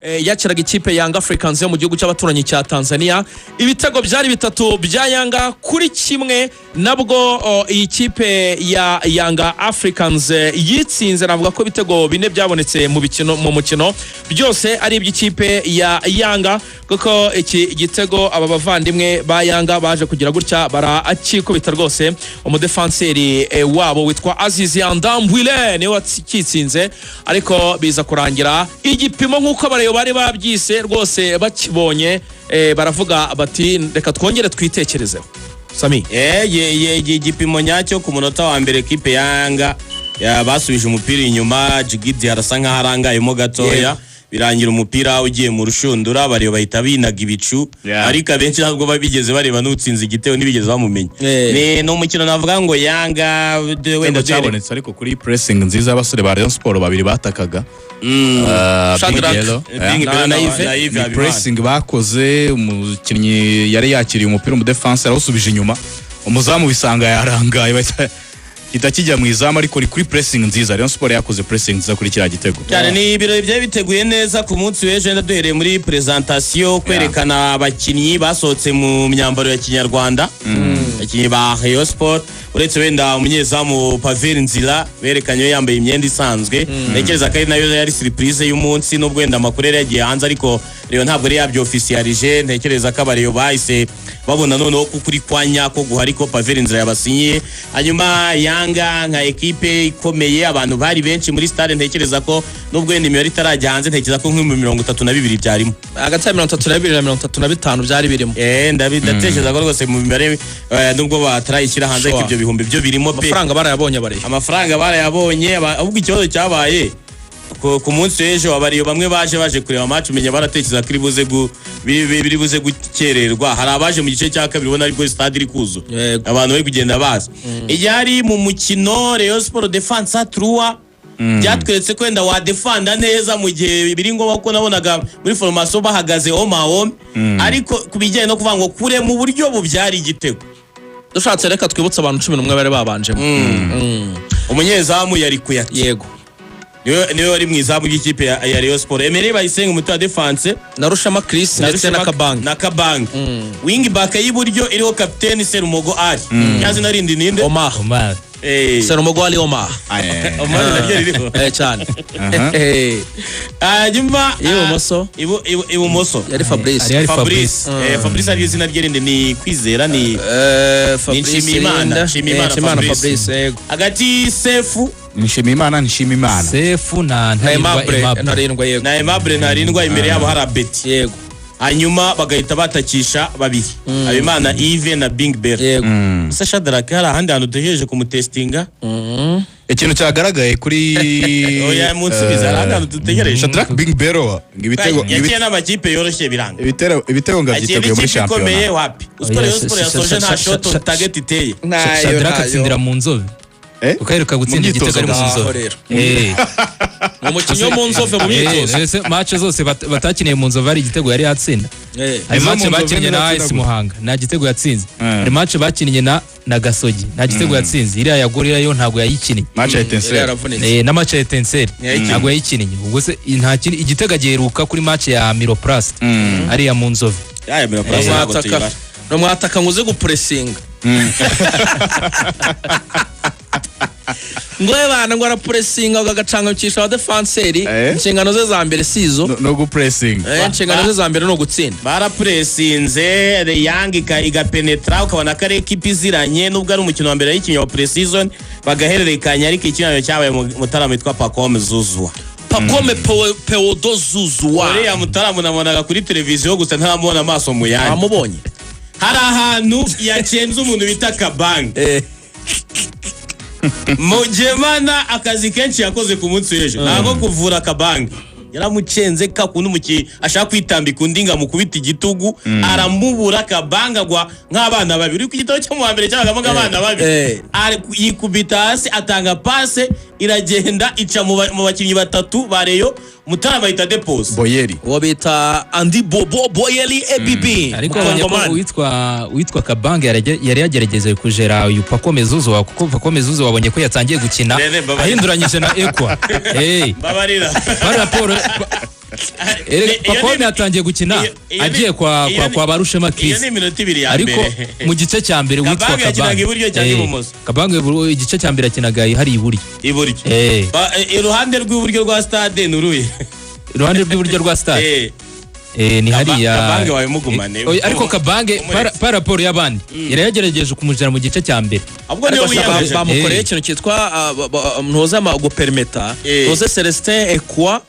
Yakiraga ikipe Yanga Africans yo mu gihugu cy'abaturanyi cya Tanzania. Ibitego byari bitatu bya Yanga kuri kimwe. Nabwo iyi kipe ya Yanga Africans yitsinze. Navuga ko ibitego bine byabonetse mu mukino byose ari iby'ikipe ya Yanga, kuko iki gitego aba bavandimwe ba Yanga baje kugira gutya barakikubita rwose. Umudefanseri wabo witwa Azizi Andambwile niwe wakitsinze, ariko biza kurangira igipimo nk'uko abareyo bari babyise rwose bakibonye, baravuga bati: "Reka twongere twitekerezeho." Sami. Igipimo nyacyo ku munota wa mbere, kipe Yanga basubije umupira inyuma, Jigidi arasa nkaho arangayemo gatoya, birangira umupira ugiye mu rushundura, bareba bahita binaga ibicu. Ariko abenshi ntabwo bigeze bareba n'utsinze igitego, ntibigeze bamumenya. Ni umukino navuga ngo Yanga wenda Igitego cyabonetse ariko kuri pressing nziza y'abasore ba Rayon Sport babiri batakaga. Shadrack. Big Yellow. Big Na Bello na Yves. na Yves Ni Habimana. pressing bakoze, umukinnyi yari yakiriye umupira, umudefanse arawusubije inyuma, umuzamu bisanga yarangaye, bahita gihita kijya mu izamu, ariko ni kuri pressing nziza. Rayon Sport yakoze pressing nziza kuri kiriya gitego. Cyane, ni ibirori byari biteguye neza ku munsi w'ejo. Wenda duhereye muri presentation, kwerekana abakinnyi basohotse mu myambaro ya kinyarwanda, abakinnyi ba Rayon Sport, uretse wenda umunyezamu Pavel Nzira berekanye yambaye imyenda isanzwe. Ntekereza ko ari nayo yari surprise y'umunsi, nubwo wenda amakuru yari yagiye hanze, ariko Rayon ntabwo yari yabyofisiyalije. Ntekereza ko abareyo bahise babona noneho ko ukuri kwa nyako guhari ko Pavel Nzira yabasinyiye. Hanyuma Yanga nka ekipe ikomeye, abantu bari benshi muri stade. Ntekereza ko nubwo wenda imibare itarajya hanze, ntekereza ko nk'ibihumbi 32 byarimo. Hagati ya 32 na 35 byari birimo. Ndatekereza ko rwose mu mibare, nubwo batarayishyira hanze, ariko ibyo bihumbi byo birimo pe. Amafaranga barayabonye abareye. Amafaranga barayabonye. Ahubwo ikibazo cyabaye ku munsi w'ejo, abariyo bamwe baje kureba match, umenya baratekereza ko iri buze biri buze gukererwa. Hari abaje mu gice cya kabiri ubona aribwo stade iri kuzura, abantu bari kugenda baza. Iryari mu mukino Rayon Sport défense à trois byatweretse ko wenda wadefanda neza mu gihe biri ngombwa, kuko nabonaga muri formation bahagaze homme à homme, ariko ku bijyanye no kuvuga ngo kure mu buryo bubyara igitego. Dushatse reka twibutse abantu 11 bari babanjemo. Umunyezamu yari kuyati. Niwe wari mu izamu ry'ikipe ya Rayon Sport. Emery Bayisenge umutwe wa defense, na Rushema Chris ndetse na Kabange. Na Kabange. Wing back y'iburyo iriho kapiteni Serumogo Ali, cyangwa se narindi ninde? Omar. Omar. Serumogo Ali Omar. Omar naryo ririho. Cyane. Hanyuma Ibumoso? Ibumoso yari Fabrice. Ari Fabrice. Fabrice ari izina rye rindi ni Kwizera, ni Fabrice. Nshimiyimana, Linda. Nshimiyimana. Nshimiyimana. Fabrice. Fabrice, yego. Hagati Sefu. Nshimiyimana, Nshimiyimana. Sefu na na Ntarindwa. Aimable. Aimable. Ntarindwa, yego. Na Aimable Ntarindwa, imbere yabo hari Abeti. Hanyuma bagahita batakisha babiri, Habimana Yves na Bing Bell. Ese Shadrack hari ahandi hantu dutegereje kumutestinga? Ikintu cyagaragaye kuri Oya, munsubize, hari ahandi hantu dutegereje? Shadrack Bing Bero ngo ibitego Yakiye n'amakipe yoroshye biranga. Ibitego ngo Yakiye abyiteguye muri n'ikipe ikomeye shampiyona. wapi. Uziko Oya, Rayon Sport yasoje nta shot on target iteye. Ntayo, Shadrack ntayo. atsindira mu Nzove. Ukaheruka gutsinda Mu igitego ari mu myitozo. Ngaho Nzove. rero. Umukinnyi wo mu Nzove mu myitozo. Ese match zose batakiniye mu Nzove hari igitego yari yatsinda? Hari Izo match mu Nzove bakinnye na nizo AS atsinda. Muhanga, nta gitego yatsinze. Hari match bakinnye na Gasogi, nta gitego yatsinze. Iriya ya Gorilla yo ntabwo yayikinnye. Match ya Yari Etincelle. yaravunitse. Na match ya Etincelle Ntiyayikinnye. ntabwo yayikinnye. Ubwo se nta kindi igitego agiheruka kuri match ya Miroplast ariya mu Nzove. Yaya Miroplast ntabwo Umwataka tuyibara. ni umwataka ngo uze gupuresinga, ngo bana ngo arapuresinga agacanganyikisha abadefanseri. Inshingano ze za mbere si izo. No gupressing. Inshingano ze za mbere ni ugutsinda. Barapuresinze Yang igapenetra, ukabona ko ari ekipa iziranye, nubwo ari umukino wa mbere y'ikinnyi wa pre-season, bagahererekanya. Ariko ikinaniro cyabaye mu Mutarama witwa Pacome Zuzwa. Pacome Peodo Zuzwa. Uriya Mutaramu nabonaga kuri televiziyo gusa, ntaramubona amaso mu yandi. Wamubonye? Hari ahantu yacenze umuntu bita Kabange. Mugemana akazi kenshi yakoze ku munsi w'ejo ntabwo kuvura Kabange, yaramucenze kakundi umukinnyi ashaka kwitambika undi ngo amukubite igitugu, aramubura, Kabange agwa nk'abana babiri. Uri ku gitabo cyo mu wa mbere cyabagamo nk'abana babiri. Yikubita hasi, atanga pase iragenda ica mu bakinnyi batatu ba Rayon, Mutarama ahita depose. Boyeri. Uwo bita Andi Bobo Boyeli ABB. Ariko wabonye ko Mukongomani. uwitwa Kabange yari yagerageje kujera uyu Pacome Zuzwa, kuko Pacome Zuzwa wabonye ko yatangiye gukina Rene, mbabarira. ahinduranyije na Ekwa. Mbabarira. Bari raporo Erega Iyo Pacome yatangiye gukina agiye kwa Barushema Iyo Chris, ni iminota 2 ya ariko mbere. mu gice cya mbere witwa Kabange yakinaga Kabange iburyo cyangwa ibumoso? Kabange igice cya mbere yakinaga hari iburyo. Iburyo. Iruhande rw'iburyo rwa stade ni uruhe? Iruhande rw'iburyo rwa stade? Ni hariya. Kabange wawe mugumane. Oya, ariko Kabange par rapport y'abandi yari yagerageje kumujana mu gice cya mbere. Ahubwo niwe Ariko wiyangaje. bamukoreye ikintu cyitwa ntuze guperimeta, ntuze Celestin Ekwa.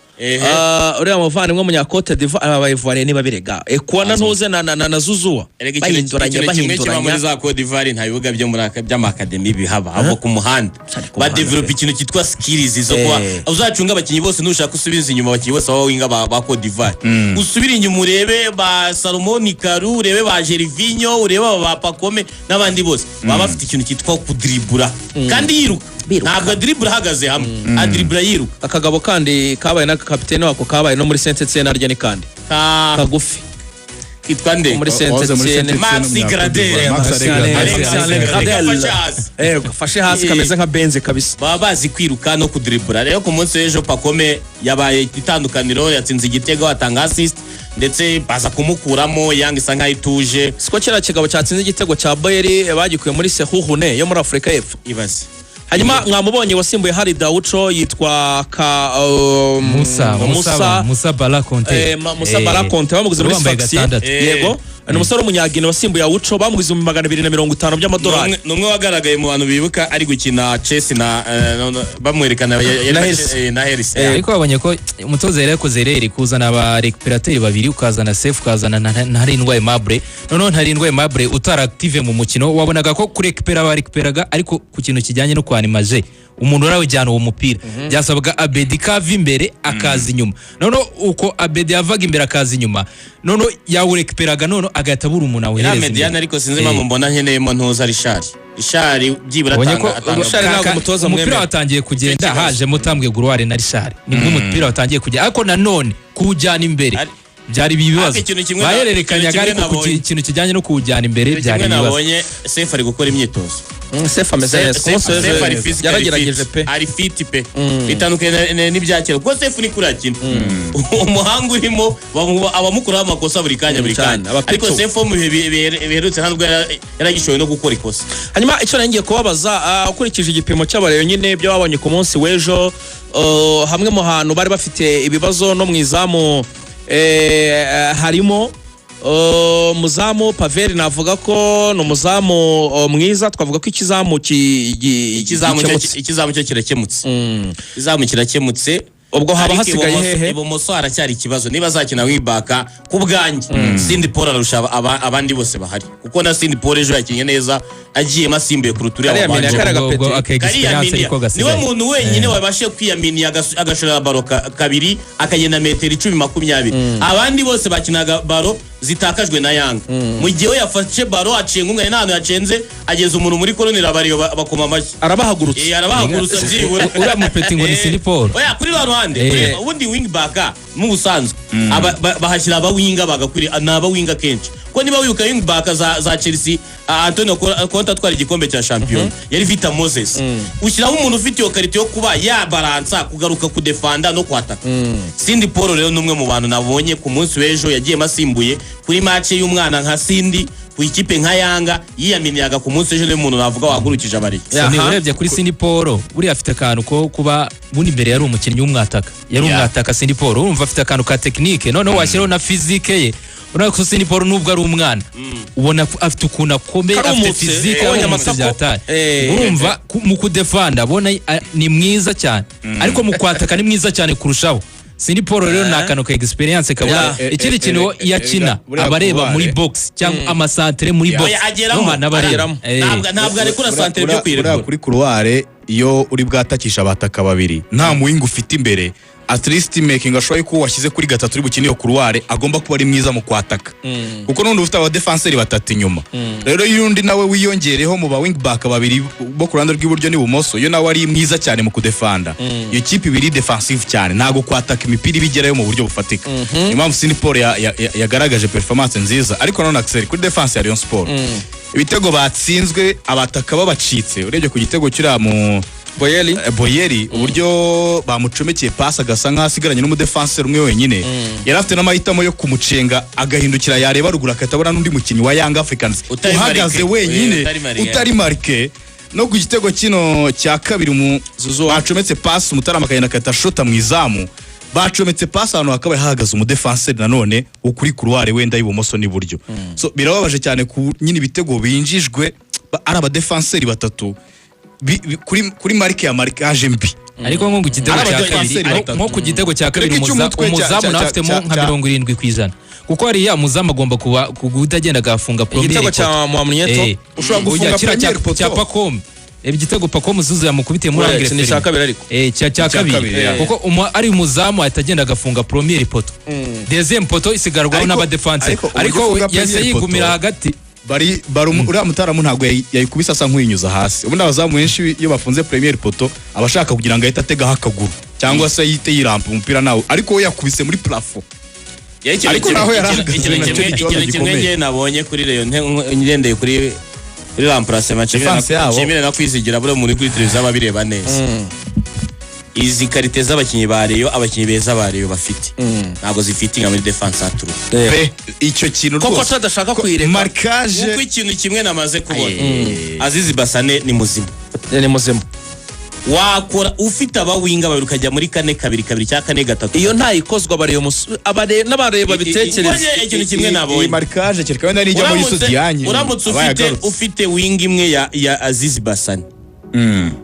Uriya muvandimwe w'umunyakote d'Ivoire, aba bayivoiriye niba birega Ekwa na ntuze na Zuzuwa. Erega Bahinduranya, ikintu kimwe kiba muri bahinduranya. za Cote d'Ivoire, nta bibuga byo muri by'amakademi bihaba, ahubwo ku muhanda Cyane ku muhanda badevelopa pe. ikintu cyitwa skills zo kuba uzacunga abakinnyi bose. Nushaka usubiza inyuma abakinnyi bose baba winga ba Cote d'Ivoire, usubire inyuma urebe ba Salomon Kalou, urebe ba Gervinho, urebe aba ba Pacome n'abandi bose, baba bafite ikintu cyitwa kudribura kandi yiruka. Biruka. Ntabwo adribura ahagaze hamwe, adribura yiruka. Akagabo kandi kabaye na kapitene wako kabaye no muri Saint Etienne, arya ni kandi kagufi. Kitwa nde? Muri Saint Wahoze muri Etienne. Saint Maxi Etienne. Gradel. Max Maxi Gradel. Gradel. Gafashe hasi. Gafashe hasi, kameze nka benze kabisa. Baba bazi kwiruka no kudribura. Rero ku munsi w'ejo Pacome yabaye itandukaniro, yatsinze igitego, atanga assist, ndetse baza kumukuramo Yanga isa nkaho ituje. Siko kiriya kigabo cyatsinze igitego cya Bayeri bagikuye muri Sekhukhune yo muri Afurika y'Epfo? Ibaze. Hanyuma mwamubonye wasimbuye hari Daucho yitwa ka Musa Musa Musa Bala Conte. Musa Bala Conte bamuguze muri wambaye Sfaxien. 6. Yego, ni umusore w'umunyagine wasimbuye Aucho, bamuguze 250,000 by'amadolari. Ni umwe wagaragaye mu bantu bibuka ari gukina chess na bamwerekana Na Hersi. Na Hersi. Ariko babonye ko umutoza yari yakoze reri kuzana aba récupérateur babiri, ukazana Sefu, ukazana na Ntarindwa Aimable. Noneho Ntarindwa Aimable utari active mu mukino, wabonaga ko kurekipera barekiperaga, ariko ku kintu kijyanye no kwanimaje umuntu urawujyana uwo mupira byasabwaga Abedi kava imbere akaza inyuma. Noneho uko Abedi yavaga imbere akaza inyuma, noneho yawurekiperaga, noneho agahita abura umuntu Iriya awuhereza médiane imbere. ariko sinzi impamvu mbona nkeneyemo ntuza Richard, Richard byibura Ubonye atanga ko atanga Richard ntabwo umutoza umupira amwemera. watangiye kugenda, Icyo kibazo. hajemo Tambwe Gloire na Richard, nibwo umupira watangiye kugenda, ariko nanone kuwujyana imbere byari ibibazo. Ariko ikintu kimwe Bahererekanyaga, ikintu kimwe ariko ku nabonye. kintu kijyanye no kuwujyana imbere Ikintu byari kimwe ibibazo. nabonye, Sefu ari gukora imyitozo. Sefu ameze neza ku munsi w'ejo. Sefu ari physically Yaragerageje fit. pe. Ari fit pe, bitandukanye n'ibya kera, kuko Sefu ni kuri akina umuhanga urimo abamukuraho amakosa buri kanya buri Cyane, kanya, abapicu. ariko Sefu wo mu bihe biherutse ntabwo yaragishoboye no gukora ikosa. Hanyuma icyo nari ngiye kubabaza, ukurikije igipimo cy'abareyo nyine ibyo babonye ku munsi w'ejo, hamwe mu hantu bari bafite ibibazo no mu izamu, harimo muzamu Pavel. Navuga ko ni umuzamu mwiza, twavuga ko ikizamu Ikizamu cyo gikemutse. Ikizamu cyo kirakemutse. Ikizamu kirakemutse. Ubwo haba Ariko hasigaye hehe? Ibumoso haracyari ikibazo niba azakina wibaka. Ku bwanjye Sindi Paul ararusha abandi bose bahari, kuko na Sindi Paul ejo yakinnye neza agiyemo asimbuye kuruta uriya Kariya wabanje. Minia, kariya Ubwo gapeti. aka experience ariko Niwe gasigaye. muntu wenyine wabashije kwiyaminiya agashorera ballon kabiri, akagenda metero 10, 20. Abandi bose bakinaga ballon zitakajwe na Yanga, mu gihe we yafashe ballon acenga umwe, nta hantu yacenze, ageza umuntu muri koroneri, abariyo bakoma amashyi. Arabahagurutse. Arabahagurutsa byibura. Uriya mupeti ngo ni Sindi Paul. Oya, kuri rwa ruhande ubundi wing back mu busanzwe bahashyira abawinga bagakwiriye, ni abawinga kenshi, ko niba wibuka wing back za Chelsea, Antonio Conte atwara igikombe cya shampiyona yari Victor Moses. Ushyiraho umuntu ufite iyo qualité yo kuba yabaransa, kugaruka, kudefanda no kwataka. Sindi Paul rero ni umwe mu bantu nabonye ku munsi w'ejo yagiyemo asimbuye kuri match y'umwana nka Sindi ku ikipe nka Yanga yiyaminiyaga ku munsi w'ejo, niwe muntu navuga wahagurukije abareke. Soni, Aha. urebye kuri Sindi Paul, buriya afite akantu ko kuba bundi imbere yari umukinnyi w'umwataka, yari umwataka Sindi Paul. Urumva afite akantu ka technique, noneho washyiraho na physique ye, urabona ko Sindi Paul nubwo ari umwana ubona ko afite ukuntu akomeye, afite Karumutse, physique, kabonye arumutse amasako. byatari. Urumva mu kudefanda abona ni mwiza cyane, ariko mu kwataka ni mwiza cyane kurushaho. Sindi Paul rero ni akantu ka experience kabura. Ikindi kintu, iyo akina buriya aba areba couloir. muri box cyangwa amasantere muri box. Oya, ageramo. No hantu aba areba. Ageramo. Ntabwo arekura santere byo Buriya kwirekura. Kuri couloir, iyo uri bwatakisha abataka babiri nta muwinga ufite imbere, at least making ashoboye ko washyize kuri gatatu uri bukine iyo couloir agomba kuba ari mwiza mu kwataka, kuko n'undi ufite abadefanseri batatu inyuma. Rero iyo undi nawe wiyongereho mu ba wing back babiri bo ku ruhande rw'iburyo n'ibumoso, iyo nawe ari mwiza cyane mu kudefanda, iyo kipe ibiri defensive cyane ntabwo kwataka imipira ibigerayo mu buryo bufatika. Niyo mpamvu Sindi Paul yagaragaje performance nziza. Ariko nanone Axel, kuri defense ya Rayon Sport, ibitego batsinzwe abataka babacitse, urebye ku gitego cy'uriya mu Boyeli. Boyeli, uburyo bamucomekeye pasi agasa nkaho asigaranye n'umudefanseri umwe wenyine, yari afite n'amahitamo yo kumucenga agahindukira, yareba ruguru agahita abona n'undi mukinnyi wa Young Africans Utari uhagaze marqué. wenyine, Utari marqué. utari marqué. No ku gitego kino cya kabiri mu Zuzua. bacometse pasi, Mutarama akagenda agahita ashota mu izamu. Bacometse pasi ahantu hakabaye hahagaze umudefanseri nanone ukuri couloir wenda y'ibumoso n'iburyo. So birababaje cyane ku nyine ibitego binjijwe ari abadefanseri batatu kuri marque ya marquage mbi. Ariko nko ku gitego Ari cya abadefanseri kabiri, batatu. nko ku gitego cya kabiri, Ariko icy'umutwe umuzamu nawe afitemo nka 70%, kuko hariya umuzamu agomba kuba guhita agenda agafunga Igitego premier cya poto. Mwamnyeto. Ushobora gufunga Ujya kiriya premier poto. Cya Pacome. Igitego Pacome Zuzu yamukubitiye muri Oya, angle iki ni icya kabiri ariko. Cya kabiri, Kabiri, yeah. kuko ari umuzamu ahita agenda agafunga premier poto, deuxième poteau isigarwaho n'abadefanse, Ariko uburyo ariko ufunga yahise premier yigumira poto, hagati. Bari uriya mutaramu ntabwo yayikubise asa nk'uyinyuza hasi. Ubundi abazamu benshi iyo bafunze premier poto aba ashaka kugira ngo ahite ategaho akaguru cyangwa se yite yirampa umupira nawe, ariko we yakubise muri plafond. Ariko naho yari ahagaze, Ikintu nacyo kimwe ni ikibazo ikintu kimwe gikomeye. ngewe nabonye kuri Rayon, ngendeye kuri remplacement, Defense yabo. nshimire na Kwizigira buriya muri kuri televiziyo aba bireba neza. Izi qualité z'abakinnyi ba Rayon, abakinnyi beza ba Rayon bafite, ntabwo zifitinga muri defense à trois. Pe, icyo kintu Koko rwose. adashaka kuyireka. Marquage. Kuko ikintu kimwe namaze kubona, Azizi Basane ni muzima. Ni muzima. Wakora ufite abawinga babiri ukajya muri 4-2-2 cyangwa 4-3. Iyo ntayikozwa n'abareba bitekereza. Ubonye ikintu kimwe nabonye. Iyi marquage kereka wenda nijya muri Sudiyanye Uramutse ufite ufite wing imwe ya Azizi Basane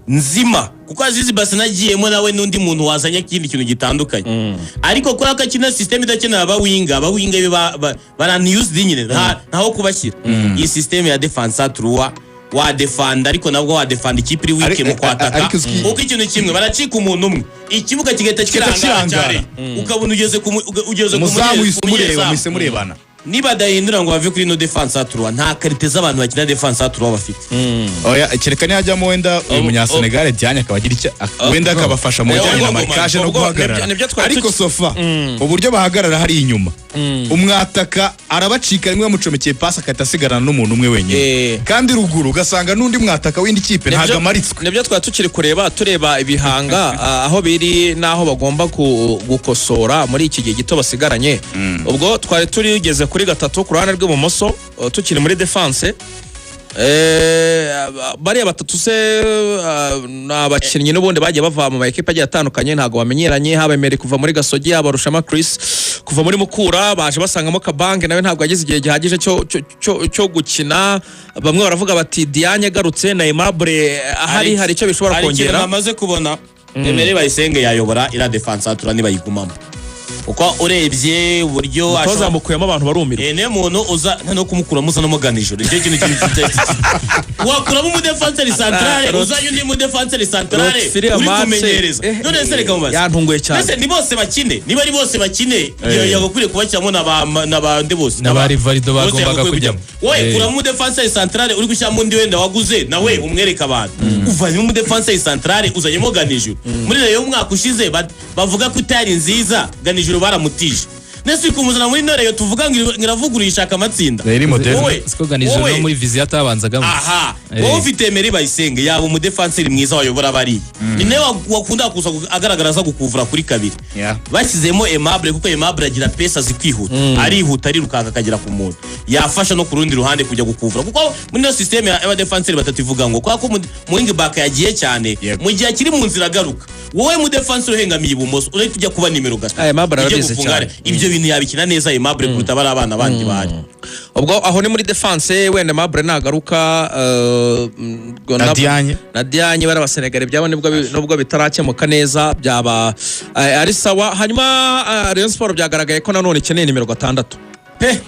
nzima, kuko Azizi Basane agiyemo nawe n'undi muntu wazanye ikindi kintu gitandukanye, ariko kuri aka kino system idakenera abawinga, abawinga be baraniyuzidi nyine, ntaho kubashyira. Iyi system ya defense à trois wadefanda, ariko nabwo wadefanda ikipe iri weak mu kwataka, Ariko kuko ikintu kimwe baracika umuntu umwe, ikibuga kigahita kirangara kirangara. cyane, ukabona ugeze ku ugeze ku Umuzamu uhise ku umureba, munyezamu. muhise murebana. Nibadahindura ngo bave kuri ino defense à trois, nta qualité z'abantu bakina defense à trois bafite. Oya, kereka nihajyamo wenda uyu munyasenegal Diagne akaba agira icyo wenda akabafasha mu bijyanye na marquage no guhagarara. Nibyo twari Ariko so far uburyo bahagarara hari inyuma, umwataka arabacika rimwe bamucomekeye pasi agahita asigarana n'umuntu umwe wenyine, kandi ruguru ugasanga n'undi mwataka w'indi kipe ntabwo amaritswe. Nibyo twari tukiri kureba, tureba ibihanga aho biri n'aho bagomba gukosora muri iki gihe gito basigaranye. Ubwo twari turigeze kuri gatatu ku ruhande rw'ibumoso, tukiri muri defense. Bariya batatu se ni abakinnyi n'ubundi bagiye bava mu ma ekipe agiye atandukanye, ntabwo bamenyeranye, haba Emery kuva muri Gasogi, haba Rushama Chris kuva muri Mukura, baje basangamo Kabange nawe ntabwo yagize igihe gihagije cyo gukina. Bamwe baravuga bati Diagne agarutse na Aimable ahari hari icyo bishobora Hari ikintu kongera. namaze kubona: Emery Bayisenge yayobora iriya defense à trois nibayigumamo, kuko urebye uburyo Umutoza mukuyemo abantu barumirwa. Niyo muntu uza no kumukuramo uza n'umugana ijoro, nicyo kintu wakuramo umudefanseri centrale, uzanye undi mudefanseri centrale Rotfiriya uri match, kumenyereza. None se reka mubaze. Yantunguye cyane. Mbese ni bose bakine? Niba ari bose bakine, yagakwiriye kubashyiramo na bande bose. Na ba Rivaldo Bose bagombaga yagakwiye kujyamo. kujyamo. Wowe kuramo umudefanseri centrale uri gushyiramo undi wenda waguze nawe umwereka abantu, uvanyemo umudefanseri centrale uzanyemo Ganijuru. Muri Rayon y'umwaka ushize bavuga ko itari nziza, Ganijuru baramutije. Nese uri kumuzana muri ino Rayon tuvuga ngo iravuguruye ishaka amatsinda? Iri moderne. Siko Ganijuru no muri viziyo atabanzagamo. Aha wowe ufite Emery Bayisenge, yaba umudefanseri mwiza wayobora bariya, ni nawe wakunda kuza agaragara aza gukuvura kuri kabiri. Bashyizemo Aimable, kuko Aimable agira pace, azi kwihuta, arihuta, arirukanka akagera ku muntu, yafasha no ku rundi ruhande kujya gukuvura, kuko muri ino système y'abadefanseri batatu ivuga ngo kubera ko mu wing back yagiye cyane, mu gihe akiri mu nzira agaruka, wowe mudefanseri uhengamiye ibumoso urahita ujya kuba nimero 3. Aimable Ujye arabizi gufunga cyane. hariya. Ibyo bintu yabikina neza Aimable kuruta bari abana bandi bahari. Ubwo aho ni muri defense, wenda Aimable nagaruka Na Diagne. Na Diagne, bari abasenegali byabo nibwo nubwo bitarakemuka neza byaba ari sawa. Hanyuma Rayon Sport byagaragaye ko nanone ikeneye nimero 6. Pe.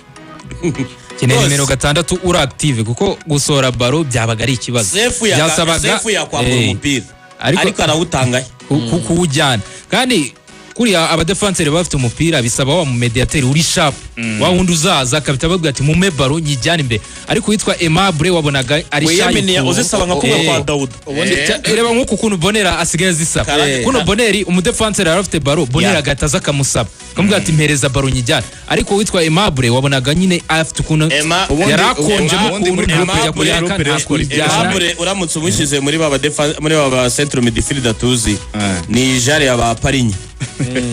Keneye Rwose. nimero 6 uri active, kuko gusohora baro byabaga ari ikibazo. Sefu Byasabaga Sefu yakwambura umupira, ariko arawutangahe? Kuwujyana kandi Kuriya abadefanseri baba bafite umupira, bisaba wa mumediateri uri sharp, wa wundi uzaza akabita babwira ati: "Mume ballon nyijyane imbere." Ariko witwa Aimable wabonaga ari shy Wiyaminiye ukuntu. uzisaba nka kumwe kwa Dawuda. Reba nk'uku kuntu Bonera asigaye azisaba. Kuno Boneri, umudefanseri yari afite ballon, Bonera agahita aza akamusaba, akamubwira ati: "Mpereza ballon nyijyane." Ariko witwa Aimable wabonaga nyine afite ukuntu yari akonjemo Ubundi muri ukuntu, groupe kujya muri kuyaka groupe Rayon Sport ntakwijyana. Aimable uramutse umushyize muri ba ba central midfielder tuzi, ni jare ya ba Parinye,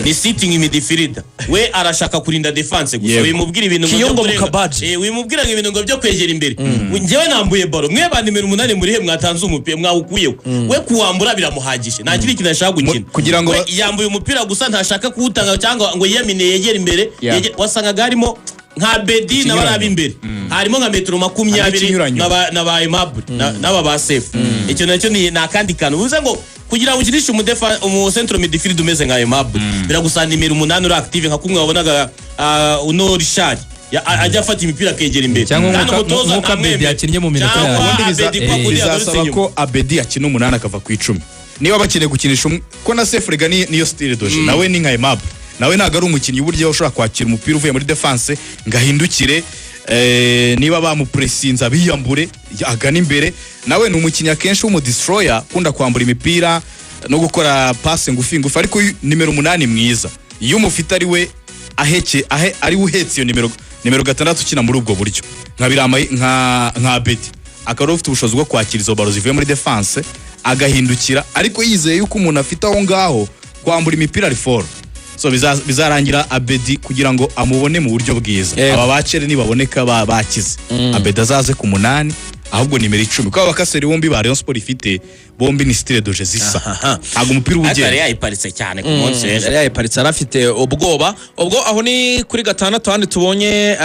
ni sitting midfielder. We arashaka kurinda defense gusa. Wimubwira ibintu ngo byo Kiyongo kurenga. Mukabaji. Wimubwira ngo ibintu ngo byo kwegera imbere. Njyewe nambuye ballon, mwe ba nimero 8 muri he mwatanze umupira mwawukuyeho? We kuwambura biramuhagije, nta kindi kintu ashaka gukina. Kugira ngo We yambuye umupira gusa, ntashaka kuwutanga cyangwa ngo yiyamine yegere imbere. Wasangaga harimo nka Bedi na bariya b'imbere, harimo nka metero 20 Ikinyuranyo. na ba Aimable n'aba ba Sefu. Icyo nacyo ni akandi kantu bivuze ngo kugira ngo ukinishe umu central midfield umeze nka Aimable, biragusaba nimero 8 uri active, nka kumwe wabonaga uno Richard ajya afata imipira akegera imbere. Cyangwa Kandi umutoza nk'uko Abedi ntamwemera. yakinnye mu minota Cyangwa ya nyuma. Ubundi Abedi kwa kundi yagarutse bizasaba inyuma. ko Abedi akina 8 akava ku 10 niba bakeneye gukinisha umwe, ko na Sefurega niyo style de jeu, nawe ni nka Aimable, nawe ntabwo ari umukinnyi uburyo ushobora kwakira umupira uvuye muri defense ngo ahindukire, niba bamupresinze abiyambure agana imbere. Nawe ni umukinnyi akenshi w'umudestroyer, ukunda kwambura imipira no gukora passe ngufi ngufi. Ariko nimero 8 mwiza, iyo umufite ari we aheke ahe, ari we uhetse iyo nimero 6 ukina muri ubwo buryo nka Birama, nka Abedi, akaba ari ufite ubushobozi bwo kwakira izo ballon zivuye muri defense agahindukira, ariko yizeye yuko umuntu afite aho ngaho kwambura imipira ari fort. So bizarangira Abedi kugira ngo amubone mu buryo bwiza. Aba bacere nibaboneka bakize, Abedi azaze ku 8, ahubwo nimero 10, kuko abakaseri bombi ba Rayon Sport ifite bombi ni style de jeu zisa, ntabwo umupira uba Ariko yari ugenda. yayiparitse cyane ku munsi w'ejo. Yari yayiparitse, yari afite ubwoba. Ubwo aho ni kuri 6 handi tubonye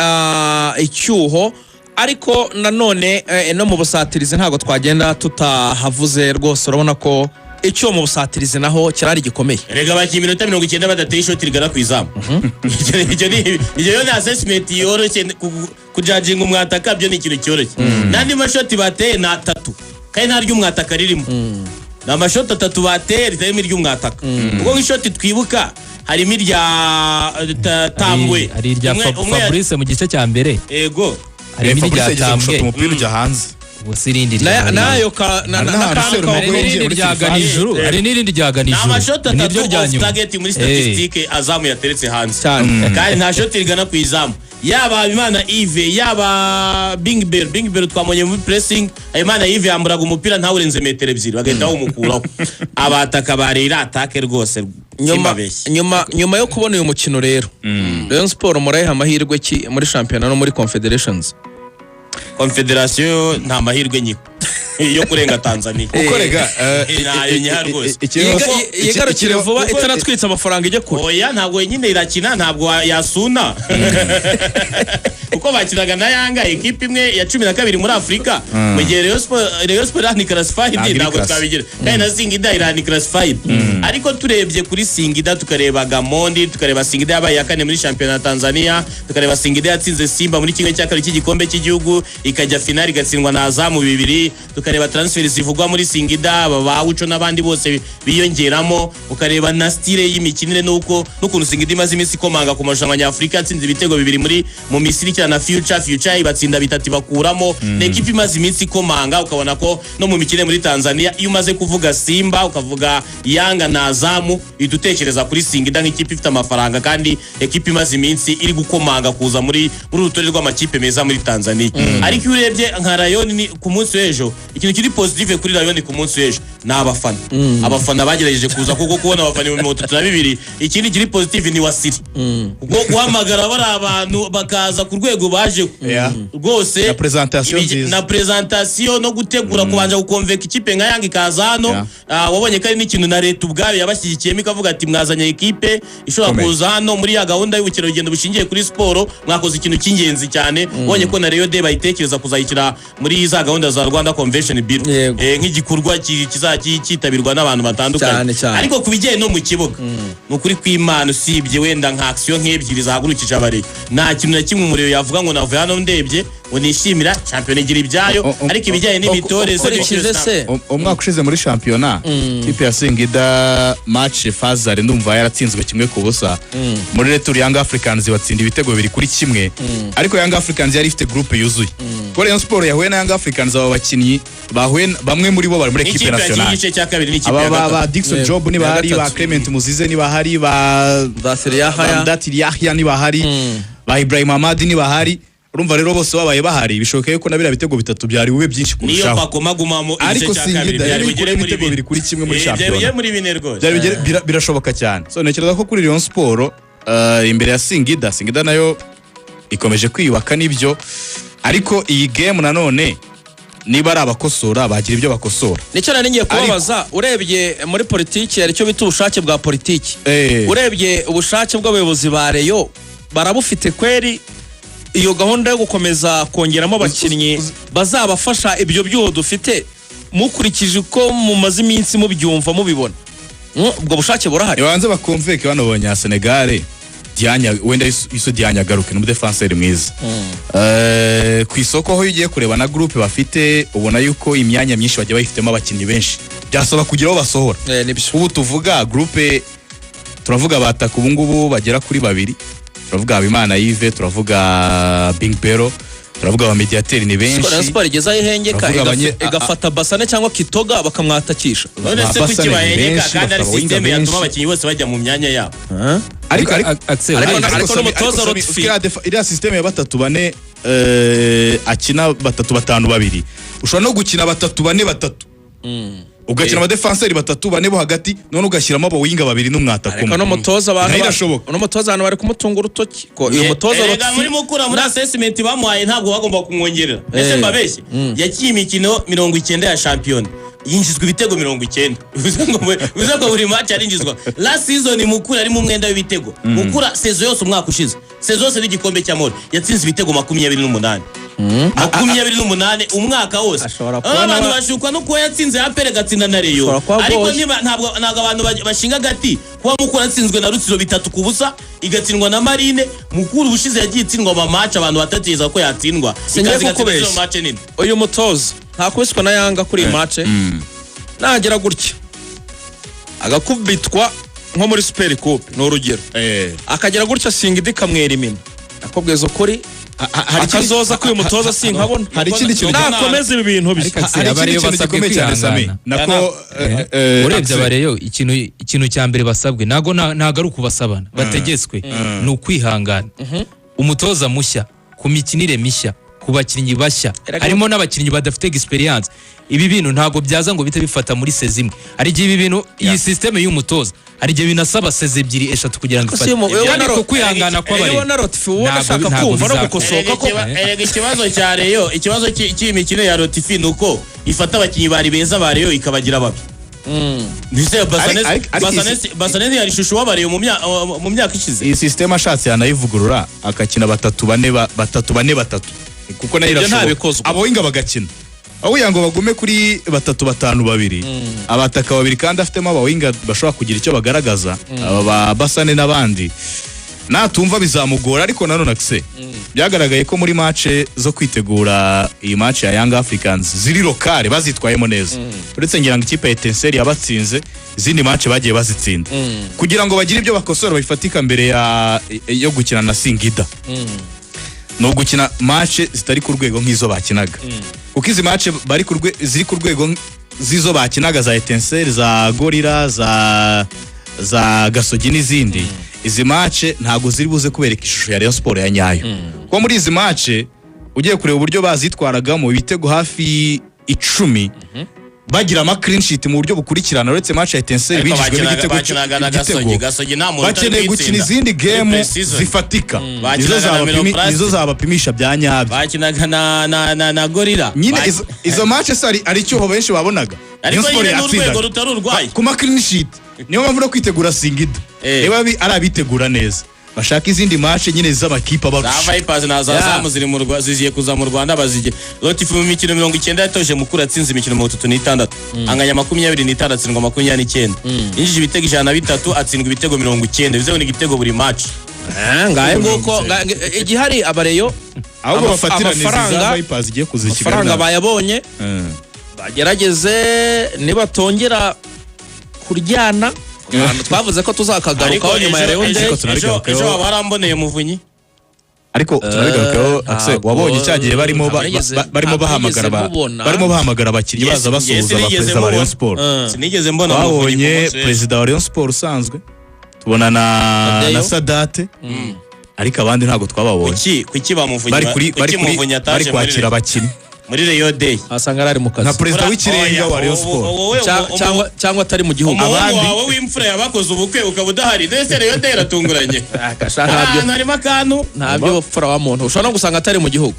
icyuho. Ariko nanone no mu busatirizi ntabwo twagenda tutahavuze rwose. Urabona ko icyuho mu busatirizi naho kirari gikomeye. Erega bakiye iminota 90 badateye ishoti rigana ku izamu. Icyo yo ni assessment yoroshye, kujajinga umwataka byo ni ikintu cyoroshye. N'andi mashoti bateye ni atatu kandi nta ry'umwataka ririmo. Ni amashoti atatu bateye ritarimo iry'umwataka. Ubwo nk'ishoti twibuka harimo irya Tambwe. Hari irya Fabrice mu gice cya mbere. Ego. Harimo Fabrice irya yageze gushota Tambwe. umupira ujya hanze. Ubu si irindi rya Nayo ka Hari n'ahantu n'akantu Serumogo Hari yinjiye n'irindi muri rya surface. Ganijuru, hari n'irindi rya Ni Ganijuru. amashoti Niryo atatu rya off nyuma. target muri statistique azamu yateretse hanze. Cyane. Kandi nta shoti rigana ku izamu, yaba Habimana Yves, yaba Bingbel. Bingbel twamubonye muri pressing, Habimana Yves yamburaga umupira ntawurenze metero 2 bagahita bawumukuraho. Abataka barira attaque rwose. Nyuma Simbabeshye. nyuma yo kubona uyu mukino rero, Rayon Sport murayiha amahirwe ki muri shampiyona no muri Confederations? Confederation nta mahirwe nyiko yo kurenga Tanzania. Kuko rega Ntayo nyiha rwose. Yigarukire vuba itanatwitse amafaranga ijya kure. Oya, ntabwo nyine irakina, ntabwo yasuna, kuko bakinaga na Yanga, ekipe imwe ya 12 muri Afurika, mu gihe Rayon Sport irani classified. Ntabwo iri Ntabwo class. twabigira. Kandi na Singida irani classified. Ariko turebye kuri Singida, tukareba Gamondi, tukareba Singida yabaye iya kane muri shampiyona ya Tanzania, tukareba Singida yatsinze Simba muri 1/2 cy'igikombe cy'igihugu, ikajya finali igatsindwa na Azamu 2, tukareba transfer zivugwa muri Singida, aba ba Uco n'abandi bose biyongeramo, ukareba na style y'imikinire n'uko n'ukuntu Singida imaze iminsi ikomanga ku marushanwa nyafurika, yatsinze ibitego 2 muri mu Misiri ikina na Future, Future ibatsinda 3 ibakuramo. Ni ekipe imaze iminsi ikomanga, ukabona ko no mu mikino muri Tanzania, iyo umaze kuvuga Simba, ukavuga Yanga na Azamu, uhita utekereza kuri Singida nk'ikipe ifite amafaranga kandi ekipe imaze iminsi iri gukomanga kuza muri urutonde rw'amakipe meza muri Tanzania. Ariko iyo urebye nka Rayon ni ku munsi w'ejo, ikintu kiri positive kuri Rayon ku munsi w'ejo ni abafana. Abafana bagerageje kuza, kuko kubona abafana 32,000. Ikindi kiri positive ni Wasiri, kuko guhamagara bari abantu bakaza ku rwego baje rwose. Na presentation nziza. Na presentation no gutegura, kubanza gukonveka ikipe nka Yanga ikaza hano. Wabonye ko ari n'ikintu na leta ubwayo yabashyigikiyemo, ikavuga ati: "Mwazanye ekipe ishobora Ikomeye. kuza hano muri ya gahunda y'ubukerarugendo bushingiye kuri siporo, mwakoze ikintu cy'ingenzi cyane." Wabonye ko na Rayon Day bayitekereza kuzayishyira muri za gahunda za Rwanda Convention Bureau, nk'igikorwa kizajya kizajya cyitabirwa n'abantu batandukanye. Cyane, cyane. Ariko ku bijyanye no mu kibuga, ni ukuri kw'Imana, usibye wenda nka action nk'ebyiri zahagurukije abareye, nta kintu na kimwe umuriro yavuga ngo navuye hano ndebye ngo nishimira. Shampiyona igira ibyayo, ariko ibijyanye n'imitoreze Ukurikije se Umwaka ushize muri shampiyona, kipe ya Singida match phase aller ndumva yaratsinzwe 1-0. Muri retour Young Africans batsinda ibitego 2-1, ariko Young Africans yari ifite groupe yuzuye, kuko Rayon Sport yahuye na Young Africans, aba bakinnyi bahuye bamwe muri bo bari muri equipe n'ikipe yakinnye nationale. Igice cya kabiri n'ikipe Aba ya ba gatatu. Dickson Yego, Job ya nibahari, ba gatatu. Clement Muzize nibahari, ba Mudathir Yahaya. Mudathir Yahya nibahari, ba Ibrahim Ahmad nibahari. Urumva rero bose babaye bahari, bishoboka yuko na biriya bitego bitatu byari bube byinshi Niyo kurushaho. Pakoma agumamo igice Ariko cya kabiri, Singida byari yari bugere kuri muri ibitego 4. 2-1 muri Eh, byari shampiyona. bugere muri 4 rwose. Byari birashoboka cyane. So ntekereza ko kuri Rayon Sport, imbere ya Singida, Singida nayo ikomeje kwiyubaka nibyo, ariko iyi game nanone niba ari abakosora bagira ibyo bakosora. Nicyo nari ngiye kubabaza. Urebye muri politiki hari icyo bita ubushake bwa politiki. Urebye ubushake bw'abayobozi ba Rayon, barabufite kweri? Iyo gahunda yo gukomeza kongeramo abakinnyi bazabafasha ibyo byuho dufite, mukurikije uko mumaze iminsi mubyumva mubibona, ubwo bushake burahari? Nibanze bakumveke bano banyasenegale, Dianya wenda Youssou Dianya agaruke, ni umudefanseri mwiza. Ku isoko aho iyo ugiye kureba na groupe bafite, ubona yuko imyanya myinshi bagiye bayifitemo abakinnyi benshi, byasaba kugira aho basohora. Nibyo. Ubu tuvuga groupe, turavuga bataka ubu ngubu bagera kuri babiri, turavuga Habimana Yves, turavuga Bing Bero, turavuga aba mediateri ni Rayon benshi. Sport igeze aho ihengeka, Turavuga igafata Basane cyangwa Kitoga bakamwatakisha. None se Ba kuki Basane ni bahengeka benshi, kandi ari bafite abawinga système yatuma benshi. abakinnyi bose bajya mu myanya yabo? Ariko Axel, Ariko Sami- n'umutoza Sami, Lotfi. iriya système ya batatu bane, akina batatu batanu babiri, ushobora no gukina batatu bane batatu, ugakina abadefanseri batatu bane bo hagati, none ugashyiramo abawinga babiri n'umwataka Ariko umwe. n'umutoza abantu Nayo irashoboka. N'umutoza abantu bari kumutunga urutoki ko uyu mutoza Erega Lotfi muri Mukura, muri assessment bamuhaye, ntabwo bagomba kumwongerera. Ese mbabeshye? Yakiye imikino 90 ya shampiyona, yinjizwa ibitego 90, bivuze ngo buri match yarinjizwa. Last season Mukura ari mu mwenda w'ibitego. Mukura saison yose, umwaka ushize, saison yose n'igikombe cy'amahoro, yatsinze ibitego 28, 28 umwaka wose. Ashobora kuba Aho abantu bashukwa no kuba yatsinze APR, agatsinda na Rayon, Ashobora kuba ariko agoye. niba ntabwo abantu bashinga agati kuba Mukura yatsinzwe na Rutsiro 3-0, igatsindwa na Marine. Mukura ubushize yagiye itsindwa ama match abantu batatekereza ko yatsindwa, Singiye ikaza igatsinda kukubeshya. izo match nini. Uyu mutoza ntakubiswe na Yanga kuri iyi match, nagera gutya agakubitwa nko muri Super Coupe, ni urugero, akagera gutya Singida ikamwera imina, akubwiza ukuri, Hari ikindi- akazoza k'uyu mutoza sinkabona. Hari ikindi kintu Nakomeza ibi bintu bye. Ariko Axel, hari abareyo ikindi kintu basabwe gikomeye cyane, Sami, kwihangana. nako Urebye Axel. abareyo, ikintu cya mbere basabwe ntago ari ukubasabana, bategetswe ni ukwihangana. Umutoza mushya, ku mikinire mishya, ku bakinnyi bashya, harimo n'abakinnyi badafite experience. Ibi bintu ntabwo byaza ngo bite bifata muri saison imwe. Hari igihe ibi bintu, iyi système y'umutoza, hari igihe binasaba saison ebyiri, eshatu kugira ngo Ariko ifate. si mu- Ariko kwihangana Iyo kw'abareyo ubona Lotfi ubona ashaka ntabwo kumva no bizakunda. gukosoka ko Erega ikibazo cya Rayon, ikibazo cy'iyi mikino ya Lotfi ni uko ifata abakinnyi bari beza ba Rayon ikabagira babi. Mbese Ariko Basaneze yari ishusho w'abareyo mu myaka ishize. Iyi système ashatse yanayivugurura, akakina batatu bane batatu bane batatu, kuko nayo Ibyo irashoboka. ntabikozwa. Abawinga bagakina aho kugira ngo bagume kuri batatu batanu babiri, abataka babiri, kandi afitemo abawinga bashobora kugira icyo bagaragaza, aba ba Basane n'abandi. Natumva bizamugora. Ariko nanone akise byagaragaye ko muri match zo kwitegura iyi match ya Young Africans ziri locale bazitwayemo neza, uretse ngira ngo ikipe ya Etincelle yabatsinze, izindi match bagiye bazitsinda. Kugira ngo bagire ibyo bakosora bifatika mbere yo gukina na Singida, ni ugukina match zitari ku rwego nk'izo bakinaga, kuko izi match bari ku ziri ku rwego z'izo bakinaga, za Etincelle, za Gorilla, za Gasogi n'izindi, izi match ntabwo ziri buze kubereka ishusho ya Rayon Sport ya nyayo, kuko muri izi match ugiye kureba uburyo bazitwaragamo, ibitego hafi 10, bagira ama clean sheet mu buryo bukurikirana, uretse match ya Etincelle Ariko binjijwemo igitego bakinaga na igitego. Gasogi. Gasogi nta muntu utari Bakeneye gukina kuyitsinda. izindi Muri game pre-season. zifatika, Bakinaga na Miroplast. nizo zabapimisha bya nyabyo. Bakinaga na Gorilla. Nyine izo match se ari icyuho benshi babonaga. Ariko Rayon Sport nyine n'urwego yatsindaga. rutari urwaye. Ku ma clean sheet. Niyo mpamvu no kwitegura Singida, niba ari abitegura neza, Bashaka izindi match nyine z'amakipe Za abarusha. Vipers na za Yeah. Zamu ziri mu Rwa- zigiye kuza mu Rwanda bazige. Lotfi mu mikino 90 yatoje Mukura, atsinze imikino 36, anganya 26, atsindwa 29, yinjije ibitego 103, atsindwa ibitego 90, bivuze ngo ni igitego buri match. Ngahe nguko igihari abareyo Ahubwo bafatirane izi za Vipers igiye kuza i Kigali. Amafaranga bayabonye, bagerageze nibatongera kuryana ahantu twavuze ko tuzakagarukaho Ariko nyuma ya ejo Rayon Day. Ariko tunabigarukaho. Ejo waba waramboneye Muvunyi. Ariko tunabigarukaho. Axel, Ntabwo- wabonye cya gihe barimo ntabwo nigeze- barimo ntabwo bahamagara nigeze mubona. barimo bahamagara abakinnyi Yes, baza yes, basuhuza sinigeze abaperezida ba Rayon mubona. Sport. Sinigeze mbona Muvunyi ku Twabonye munsi w'ejo. perezida wa Rayon Sport usanzwe, tubona na Tadeyo. na Sadate, ariko abandi ntabwo twababonye. Kuki bamuvunyi Bari kuri kuki bari kuri Muvunyi bari ataje muri kwakira abakinnyi. Muri Rayon Day. Asanga ari mu Nka kazi. perezida w'ikirenga Oya, wa Rayon Sport. wowe Cyangwa atari mu gihugu. Umuhungu Abandi- wawe w'imfura yabakoze ubukwe ukaba udahari, ndetse Rayon Day iratunguranye. Kasha, ntabyo. Ahantu harimo akantu. Ntabyo bupfura wa muntu, ushobora no gusanga atari mu gihugu.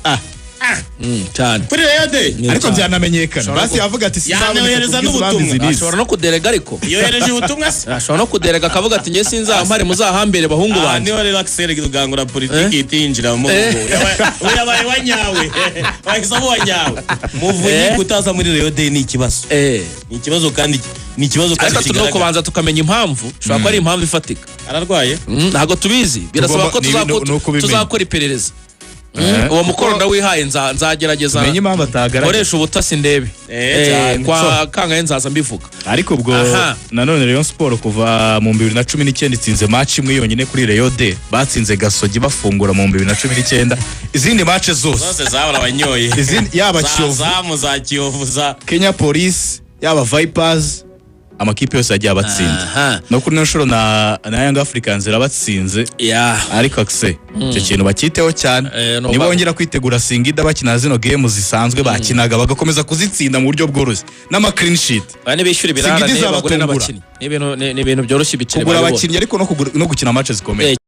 Cyane. Kuri Rayon Day. Ariko Cyane. byanamenyekana, Ushobora basi yavuga ati sinzaboneka Yanohereza kubw'izi mpamvu n'ubutumwa. izi n'izi. Ashobora no kuderega ariko. Yohereje ubutumwa se? Ashobora no kuderega akavuga ati njye sinzahambare, muzahambere bahungu Aha banjye. niho rero Axel Rugangura politiki ihita yinjiramo. Ubu yabaye wa nyawe, wahise aba uwa nyawe Muvunyi. Kutaza muri Rayon Day ni ikibazo. Ni ikibazo kandi ni ikibazo kandi Ariko turi no kigaragara. kubanza tukamenya impamvu, ushobora kuba ari impamvu ifatika. Ararwaye. Ntabwo tubizi, birasaba ko Ni ukubimenya. tuzakora iperereza. Uwo mukoro ndawihaye, nzagerageza Tumenye impamvu atagaragara. nkoresha ubutasi ndebe. Cyane. Kwa kangahe nzaza mbivuga. Ariko ubwo nanone Rayon Sport kuva mu 2019 itsinze match imwe yonyine kuri Rayon Day, batsinze Gasogi bafungura mu 2019. Izindi match zose Zose zabura abanyoye. Izindi yaba Za Kiyovu, Zamu, za Kiyovu, za Kenya Police, yaba Vipers, amakipe yose yagiye abatsinda. No kuri ino nshuro na Young Africans irabatsinze. Ariko akse icyo kintu bakiteho cyane. No, Niba bongera kwitegura Singida bakina zino game zisanzwe bakinaga, bagakomeza kuzitsinda mu buryo bworoshye n'ama clean sheet. Bane bishyura ibirarane Singida bagure izabatungura. n'abakinnyi, ni ibintu byoroshye ibiceri Kugura barabibona. abakinnyi ariko no kugura, no gukina match zikomeye.